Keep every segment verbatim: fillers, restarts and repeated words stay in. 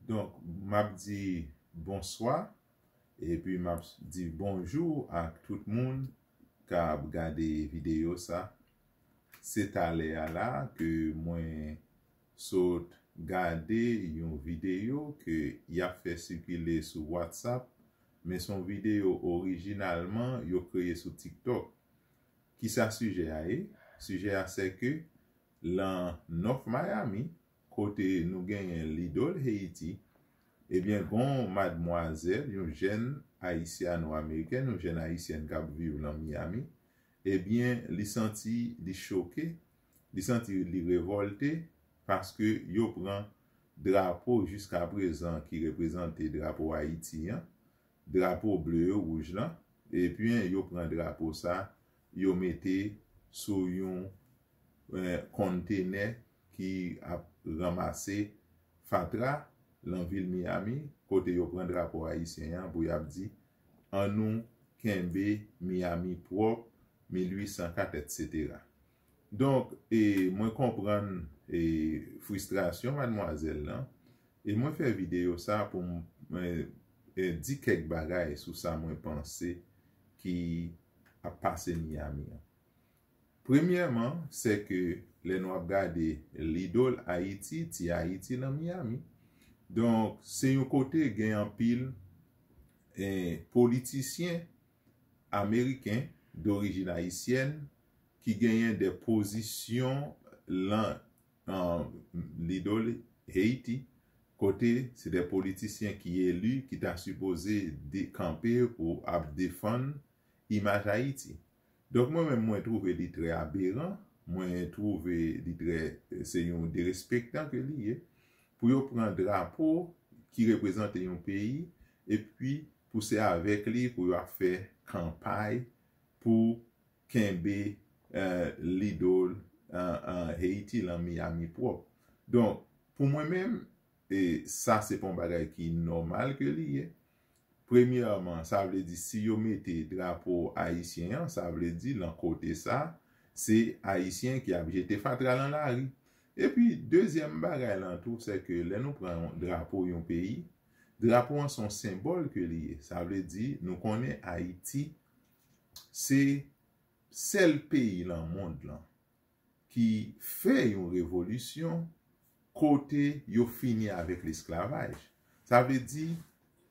Donk, m ap di bonswa, epi m ap di bonjou ak tout moun k ap gade videyo sa. Se talè a la ke mwen sot gade yon videyo ke y ap fè sikile sou WhatsApp, men se yon videyo orijinalman yo kreye sou TikTok. Kisa sijè a ye? Sijè a se ke lan North Miami, kote nou genyen Lidol Haiti, ebyen, gon madmwazèl, yon jèn ayisyano-amerikèn, yon jèn ayisyèn k ap viv lan Miami, ebyen, li santi li choke, li santi li revòlte, paske yo pran drapo jiskaprezan ki reprezante drapo Ayiti an, drapo ble e wouj lan, epi yo pran drapo sa, yo mete sou yon eh, kontenè ki ap ranmase fatra lan vil Miami, kote yo pran drapo ayisyen an pou y ap di, "Annou kenbe Miami pwòp, mil uit san kat, etsetera." Donk, e, mwen konprann, e, fristrasyon madmwazèl lan, e mwen fè videyo sa pou m, e, e, di kèk bagay sou sa mwen panse ki ap pase Miami an. Premyèman, se ke lè nou ap gade Lidol Ayiti, ti Ayiti lan Miami. Donk, se yon kote gen anpil, eh, politisyen ameriken dorijin ayisyèn ki genyen de pozisyon lan, eh, Lidol Haiti, kote se de politisyen ki eli, ki ta sipoze de, kanpe pou ap defann imaj Ayiti. Donk, mwen menm, mwen twouve li trè aberan, mwen twouve li trè, se yon derespektan ke li ye, pou yo pran drapo ki reprezante yon peyi, epi pou se avèk li pou yo ap fè kanpay pou kenbe, eh, Lidol, eh, eh, Haiti lan Miami pwòp. Donk, pou mwen menm, e sa se pa yon bagay ki nòmal ke li ye. Premyèman, sa vle di si yo mete drapo ayisyen an, sa vle di lan kote sa, se Ayisyen ki ap jete fatra lan lari. Epi, dezyèm bagay lan tou, se ke lè nou pran yon drapo yon peyi, drapo an se yon senbòl ke li ye. Sa vle di, nou konnen Ayiti, se sèl peyi lan mond lan ki fè yon revolisyon kote yo fini avèk lesklavaj. Sa vle di,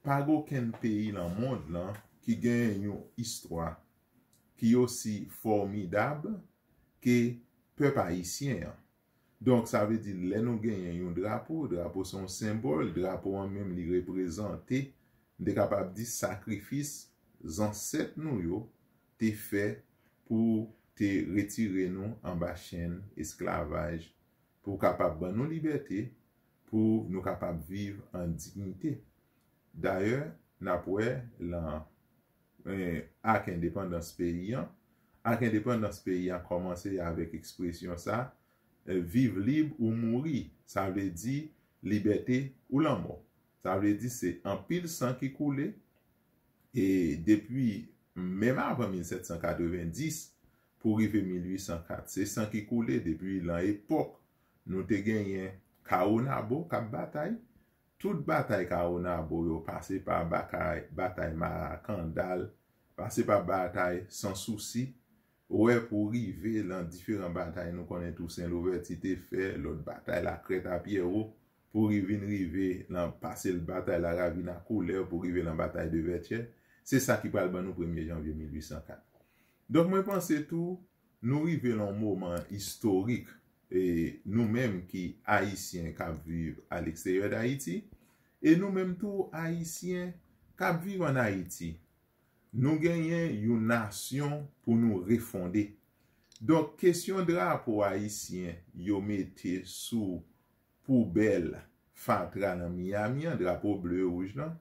pa gen okenn peyi lan mond lan ki gen yon istwa ki osi fòmidab ke pèp ayisyen an. Donk, sa vle di, lè nou genyen yon drapo, drapo se yon senbòl, drapo an menm li reprezante, m te kapab di, sakrifis zansèt nou yo te fè pou te retire nou anba chenn esklavaj, pou kapab ban nou libète, pou nou kapab viv an diyite. Dayè, n ap wè lan, eh, ak endepandans peyi an, ak endepandans peyi an kòmanse avèk ekspresyon sa, eh, "Viv lib ou mouri", sa vle di libète ou lanmò. Sa vle di se anpil san ki koule, e depi menm avan mil sèt san katrevenndis pou rive mil uit san kat, se san ki koule depi lan epòk nou te genyen Kawonabo k ap batay. Tout batay Kawonabo yo, pase pa bakay, batay Marakandal, pase pa batay Sansousi, wè pou rive lan diferan batay nou konnen Tousen Louvèti te fè, lòt batay Lakrèt a Pyèwo, pou ri-, vin rive lan pase l batay Laravina Koulè, pou rive lan batay de Vètyè. Se sa ki pral ban nou premye janvye mil uit san kat. Donk, mwen panse tou, nou rive lan yon moman istorik, e nou menm ki Ayisyen k ap viv aleksteryè Dayiti, e nou menm tou Ayisyen k ap viv ann Ayiti, nou genyen yon nasyon pou nou refonde. Donk, kesyon drapo ayisyen yo mete sou poubèl fatra nan Miami an, drapo ble e wouj lan,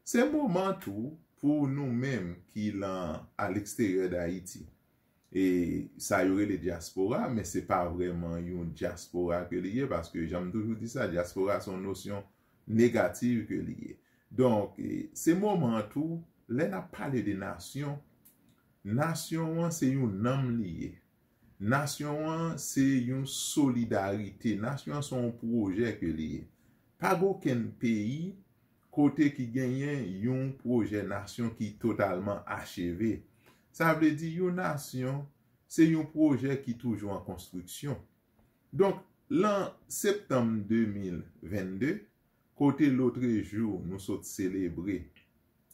se moman tou pou nou menm ki lan aleksteryè Dayiti. E sa yo rele dyaspora, men se pa vrèman yon dyaspora ke li ye, paske jan m toujou di sa, dyaspora se yon nosyon negatif ke li ye. Donk, e, se moman an tou, lè n ap pale de nasyon, nasyon an se yon nanm li ye. Nasyon an se yon solidarite. Nasyon an se yon pwojè ke li ye. Pa gen okenn peyi kote ki genyen yon pwojè nasyon ki totalman acheve. Sa vle di yon nasyon, se yon pwojè ki toujou an konstriksyon. Donk, lan septanm de mil vennde, kote lotrejou nou sot selebre,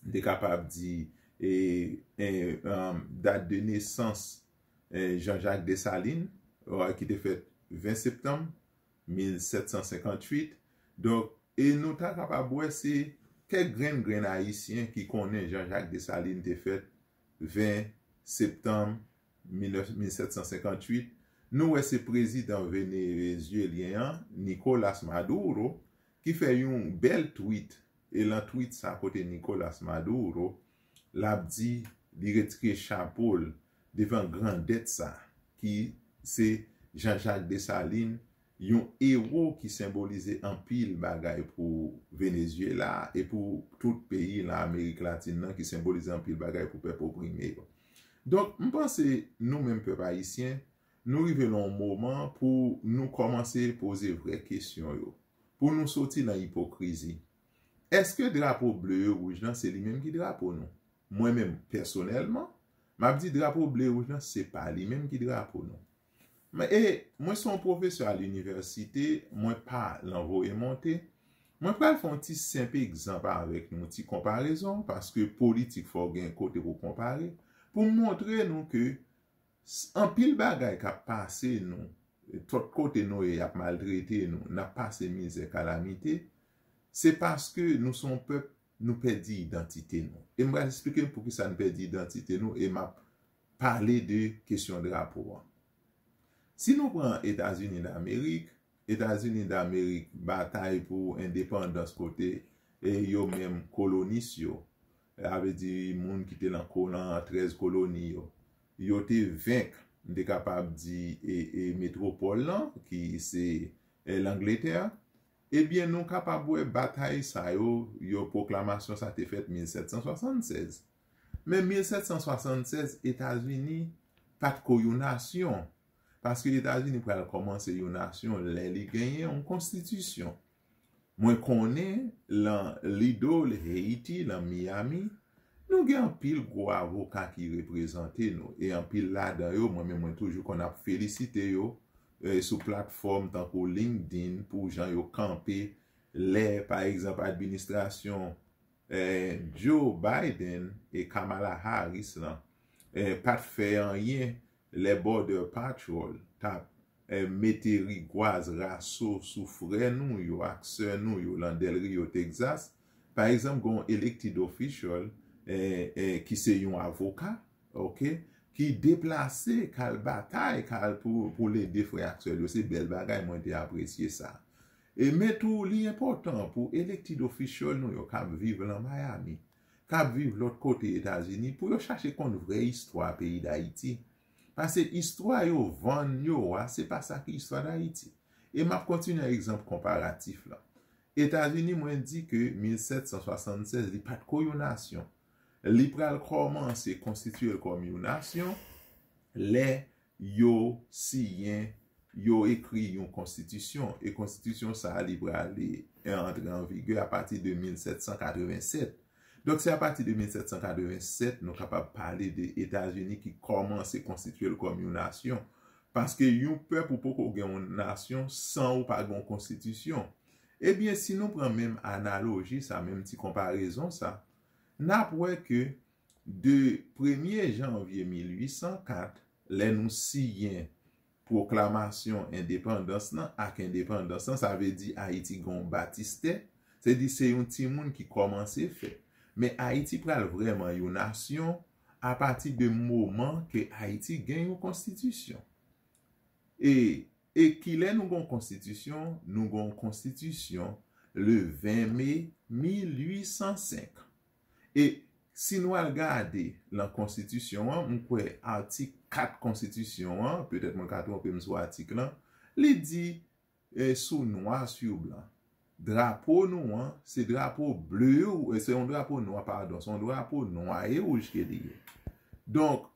m te kapab di, e, e, um, dat de nesans, e, Jean-Jacques Dessalines, e, ki te fèt ven septanm mil sèt san senkantuit. Donk, e nou ta kapab wè se kèk grenn grenn Ayisyen ki konnen Jean-Jacques Dessalines te fèt ven septanm mil nèf, mil sèt san senkantuit. Nou wè se prezidan venezuelyen an, Nicolas Maduro, ki fè yon bèl tweet. E lan tweet sa kote Nicolas Maduro, l ap di li retire chapo l devan grandèt sa, ki se Jean-Jacques Dessalines, yon ewo ki senbolize anpil bagay pou Venezyela e pou tout peyi lan Amerik Latin nan, ki senbolize anpil bagay pou pèp oprime yo. Donk, m panse nou menm pèp ayisyen, nou rive lan yon moman pou nou kòmanse poze vrè kesyon yo, pou nou soti lan ipokrizi. Èske drapo ble e wouj lan se li menm ki drapo nou? Mwen menm, pèsonèlman, m ap di drapo ble e wouj lan se pa li menm ki drapo nou. Men, e, mwen se yon pwofesè a linivèsite, mwen pa lan voye monte. Mwen pral fè yon ti senp egzanp avèk nou, ti konparezon, paske politik fò w gen kote pou w konpare, pou m montre nou ke s-, anpil bagay k ap pase nou, tout kote nou ye, y ap maltrete nou, n ap pase mizè, kalamite, se paske nou se yon pèp, nou pèdi idantite nou. E m pral eksplike poukisa nou pèdi idantite nou, e m ap pale de kesyon drapo an. Si nou pran Etazini Damerik, Etazini Damerik batay pou endepandans kote, e yo menm kolonis yo, sa vle di moun ki te lan ko-, lan trèz koloni yo, yo te venk, m te kapab di, e, e metwopòl lan, ki se, e, Langletè. Ebyen, nou kapab wè batay sa yo, yo pwoklamasyon sa te fèt mil sèt san swasannsèz. Men mil sèt san swasannsèz, Etazini pa t ko yon nasyon, paske Etazini pral kòmanse yon nasyon lè li genyen yon konstitisyon. Mwen konnen lan Lido, Haiti, lan Miami, nou gen anpil gwo avoka ki reprezante nou, e anpil ladan yo, mwen menm mwen toujou konn ap felisite yo, e, sou platfòm tankou LinkedIn pou jan yo kanpe lè, pa egzanp, administrasyon, e, Joe Biden e Kamala Harris lan, e, pa t fè anyen lè Border Patrol t ap, e, mete rigwaz, raso sou frè nou yo ak sè nou yo lan Del Rio, Texas. Pa egzanp, gen yon elected official, e, e, ki se yon avoka, oke, ki deplase, k al batay, k al pou, pou l ede frè ak sè l yo. Se bèl bagay, mwen te apresye sa. E men tou, li enpòtan pou elected official nou yo k ap viv lan Miami, k ap viv lòt kote Etazini, pou yo chache konn vrè istwa peyi Dayiti. Paske istwa yo vann yo a, se pa sa ki istwa Dayiti. E m ap kontinye egzanp konparatif lan. Etazini, mwen di ke mil sèt san swasannsèz, li pa t ko yon nasyon. Li pral kòmanse konstitye l kòm yon nasyon lè yo siyen, yo ekri yon konstitisyon. E konstitisyon sa a, li prale antre an vigè apati de mil sèt san katrevensèt. Donk, se apati de mil sèt san katrevensèt nou kapab pale de Etazini ki kòmanse konstitye l kòm yon nasyon. Paske yon pèp ou poko gen yon nasyon san ou pa gen yon konstitisyon. Ebyen, si nou pran menm analoji sa, menm ti konparezon sa, n ap wè ke de premye janvye mil uit san kat, lè nou siyen pwoklamasyon endepandans lan ak endepandans lan, sa vle di Ayiti gen yon batistè, se di se yon timoun ki kòmanse fèt. Men Ayiti pral vrèman yon nasyon apati de moman ke Ayiti gen yon konstitisyon. E, e kilè nou gen yon konstitisyon? Nou gen yon konstitisyon le ven me mil uit san senk. E si nou al gade lan konstitisyon an, m kwè atik kat konstitisyon an, petèt mwen ka twonpe m sou atik lan, li di, e, sou nwa sou blan, drapo nou an, se drapo ble, e, se yon drapo nwa, padon, se yon drapo nwa e wouj ke li ye. Donk,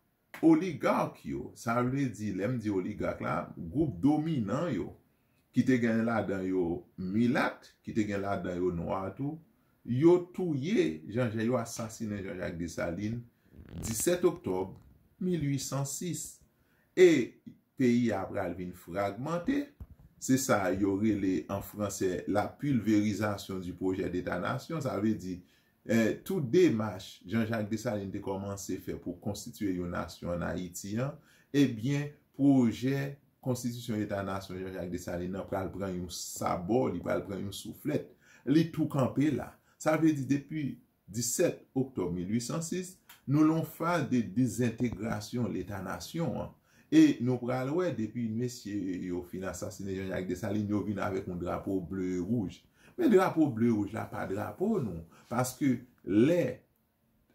oligak yo, sa vle di, lè m di oligak la, gwoup dominan yo, ki te gen ladan yo milat, ki te gen ladan yo nwa tou, yo touye Jean-Jacques, yo asasinen Jean-Jacques Dessalines disèt oktòb mil uit san sis. E peyi a pral vin fragmante. Se sa yo rele an franse la pulvérisation du projet d'État-nation. Sa vle di, eh, tout demach Jean-Jacques Dessalines te kòmanse fè pou konstitye yon nasyon an Ayiti an, ebyen, pwojè konstitisyon Eta-nasyon Jean-Jacques Dessalines nan pral pran yon sabò, li pral pran yon souflèt. Li tou kanpe la. Sa vle di, depi disèt oktòb mil uit san sis, nou lan yon faz de dezentegrasyon Leta-nasyon an. E nou pral wè, depi mesye yo fin asasinen Jean-Jacques Dessalines, yo vin avèk yon drapo ble e wouj. Men drapo ble e wouj la pa drapo nou. Paske lè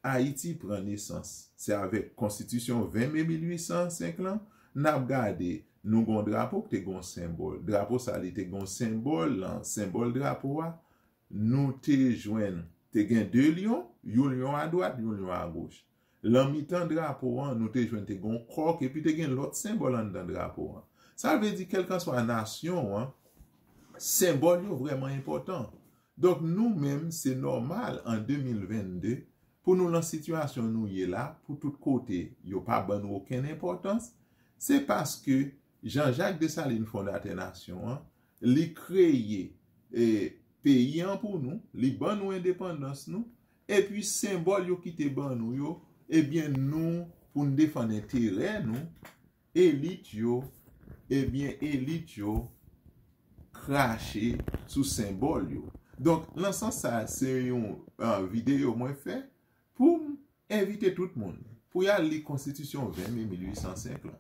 Ayiti pran nesans, se avèk konstitisyon ven me mil uit san senk lan, n ap gade, nou gen yon drapo ki te gen yon senbòl. Drapo sa li te gen yon senbòl, lan senbòl drapo a, nou te jwenn, te gen de lyon, yon lyon adwat, yon lyon agoch. Lan mitan drapo an, nou te jwenn te gen yon kòk, epi te gen lòt senbòl anndan drapo an. Sa vle di, kèlkanswa nasyon an, senbòl yo vrèman enpòtan. Donk, nou menm, se nòmal an de mil venn de pou nou lan sitiyasyon nou ye la, pou tout kote yo pa ban nou okenn enpòtans, se paske Jean-Jacques Dessalines, fondatè nasyon an, li kreye, e, peyi an pou nou, li ban nou endepandans nou, epi senbòl yo kite ban nou yo, ebyen nou, pou n defann enterè nou, elit yo, ebyen elit yo krache sou senbòl yo. Donk, lan sans sa, se yon, eh, videyo mwen fè pou m envite tout moun pou y al li konstitisyon ven me mil uit san senk lan.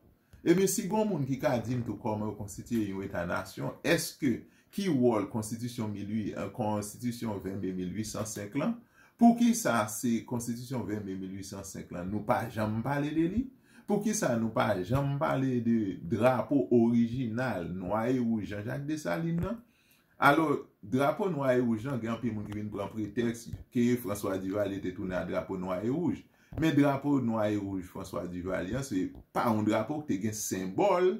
Ebyen, si gon moun ki ka di m tou kòman yo konstitye yon Eta-nasyon, èske ki wòl konstitisyon mil uit, eh, konstitisyon ven me mil uit san senk lan? Poukisa se konstitisyon ven me mil uit san senk lan, nou pa janm pale de li? Poukisa nou pa janm pale de drapo orijinal nwa e wouj Jean-Jacques Dessalines nan? Alò, drapo nwa e wouj lan, gen anpil moun ki vin pran pretèks ke François Duvalier te tounen a drapo nwa e wouj. Men drapo nwa e wouj François Duvalier an, se pa yon drapo ki te gen senbòl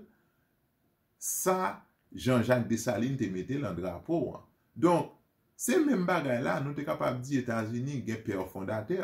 sa Jean-Jacques Dessalines te mete lan drapo an. Donk, se menm bagay la, nou te kapab di Etazini gen pè fondatè.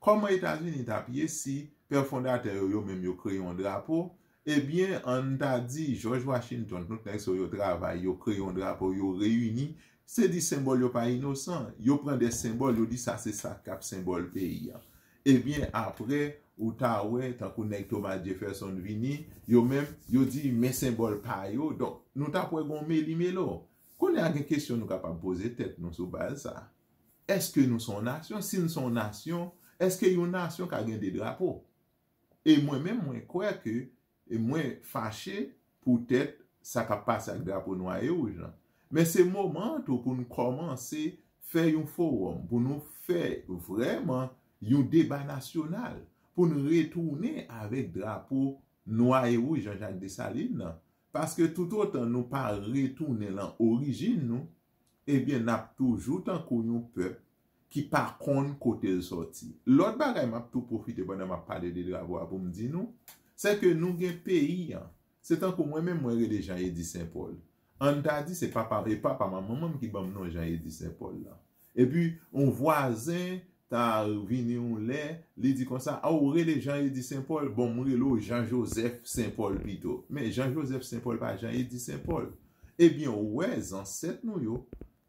Kòman Etazini t ap ye si pè fondatè yo, yo menm yo kreye yon drapo? Ebyen, ann ta di George Washington, tout nèg sa yo travay, yo kreye yon drapo, yo reyini, se di senbòl yo pa inosan. Yo pran de senbòl, yo di sa se sa k ap senbòl peyi an. Ebyen, apre, ou ta wè, tankou nèg Thomas Jefferson vini, yo menm, yo di, men senbòl pa yo. Donk, nou t ap wè gon meli melo. Kounye a gen kesyon nou kapab poze tèt nou sou baz sa. Èske nou se yon nasyon? Si n se yon nasyon, èske yon nasyon ka gen de drapo? E mwen menm, mwen kwè ke, e mwen fache poutèt sa k ap pase ak drapo nwa e wouj lan. Men se moman an tou pou n kòmanse fè yon fowòm, pou nou fè vrèman yon deba nasyonal, pou n retounen avèk drapo nwa e wouj Jean-Jacques Dessalines nan. Paske toutotan nou pa retounen lan orijin nou, ebyen, n ap toujou tankou yon pèp ki pa konn kote l sòti. Lòt bagay, m ap tou pwofite pandan m ap pale de drapo a pou m di nou, se ke nou gen peyi an. Se tankou mwen menm, mwen rele Jean Eddy Saint Paul. Ann ta di se papa, e papa m ak manman m ki ban m non Jean Eddy Saint Paul lan. Epi, yon vwazen ta vini yon lè, li di konsa, a, ou rele Jean Eddy Saint Paul, bon, m rele w Jean Joseph Saint Paul pito. Men Jean Joseph Saint Paul pa Jean Eddy Saint Paul. Ebyen, ou wè, zansèt nou yo,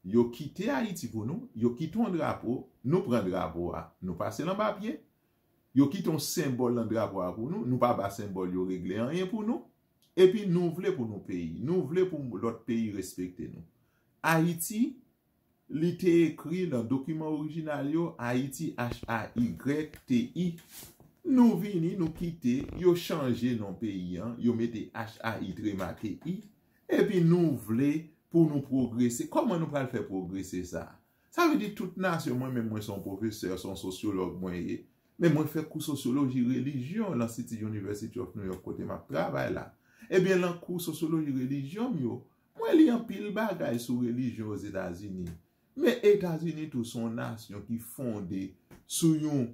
yo kite Ayiti pou nou, yo kite yon drapo, nou pran drapo a, nou pase l anba pye. Yo kite yon senbòl nan drapo a pou nou, nou pa ba senbòl yo regle anyen pou nou. Epi nou vle pou nou peyi, nou vle pou lòt peyi respekte nou. Ayiti, li te ekri nan dokiman orijinal yo, Ayiti, H A Y T I. Nou vini, nou kite, yo chanje non peyi an, yo mete H A Y T I, epi nou vle pou nou pwogrese. Kòman nou pral fè pwogrese sa? Sa vle di tout nasyon, mwen menm mwen se yon pwofesè, se yon sosyològ mwen ye. Men mwen fè kou sosyoloji relijyon lan City University of New York kote m ap travay la. Ebyen, lan kou sosyoloji relijyon m yo, mwen li anpil bagay sou relijyon Ozetazini. Men Etazini tou se yon nasyon ki fonde sou yon,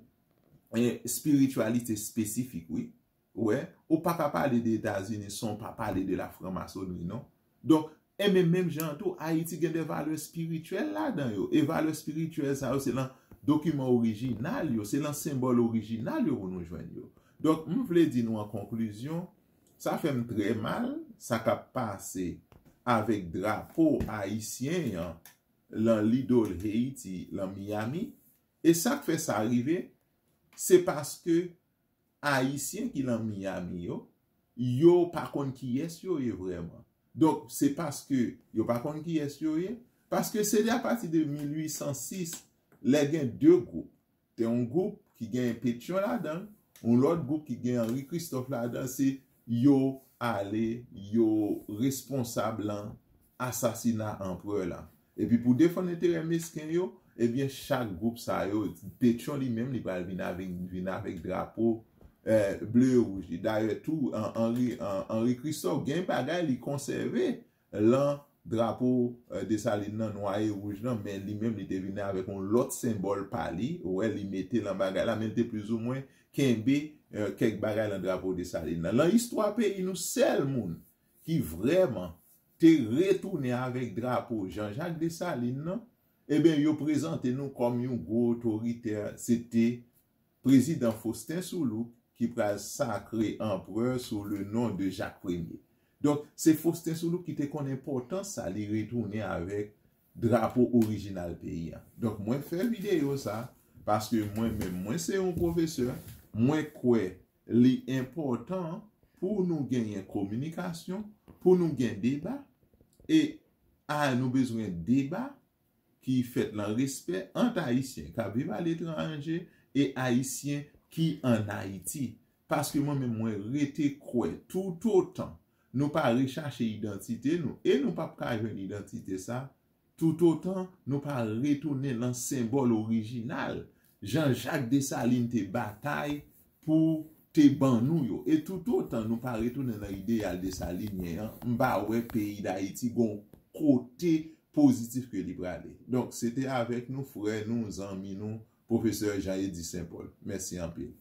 eh, espirityalite espesifik, wi. Ou wè, ou pa ka pale de Etazini san w pa pale de lafranmasonri, non? Donk, E men menm jan tou, Ayiti gen de valè espirityèl ladan yo. E valè espirityèl sa yo, se lan dokiman orijinal yo, se lan senbòl orijinal yo pou nou jwenn yo. Donk, m vle di nou an konklizyon, sa fè m trè mal, sa k ap pase avèk drapo ayisyen an lan Little Haiti, lan Miami. E sa k fè sa rive, se paske Ayisyen ki lan Miami yo, yo pa konn kiyès yo ye vrèman. Donk, se paske yo pa konn kiyès yo ye, paske se de apati de mil uit san sis, lè gen de gwoup. Te yon gwoup ki gen Petyon ladan l, yon lòt gwoup ki gen Henri Christophe ladan l, se yo ale, yo responsab lan asasina anperè la. Epi pou defann enterè mesken yo, ebyen, chak gwoup sa yo, Petyon li menm, li pral vin avèk, vin avèk drapo, eh, ble e wouj li. Dayè tou, An-, Henri, An-, Henri Christophe gen bagay li konsève lan drapo, eh, Desalin nan, nwa e wouj lan, men li menm, li te vin avèk yon lòt senbòl pa li. Ou wè, li mete lan bagay la, men li te plizoumwen kenbe, eh, kèk bagay lan drapo Desalin nan. Lan istwa peyi nou, sèl moun ki vrèman te retounen avèk drapo Jean-Jacques Dessalines nan, ebyen, yo prezante nou kòm yon gwo otoritè, se te prezidan Faustin Soulouque ki pral sakre anperè sou le non de Jacques Premier. Donk, se Faustin Soulouque ki te konn enpòtans sa, li retounen avèk drapo orijinal peyi a. Donk, mwen fè videyo sa, paske mwen menm, mwen se yon pwofesè, mwen kwè li enpòtan pou nou genyen kominikasyon, pou nou gen deba, e a nou bezwen deba ki fèt lan respè ant Ayisyen k ap viv aletranje e Ayisyen ki ann Ayiti. Paske mwen menm, mwen rete kwè, toutotan nou pa rechache idantite nou, e nou p ap ka jwenn idantite sa, toutotan nou pa retounen lan senbòl orijinal Jean-Jacques Dessalines te batay pou te ban nou yo. E toutotan nou pa retounen lan ideyal desalinyen an, m pa wè peyi Dayiti gon kote pozitif ke li prale. Donk, se te avèk nou, frè nou, zanmi nou, pwofesè Jean Eddy Saint Paul. Mèsi anpil.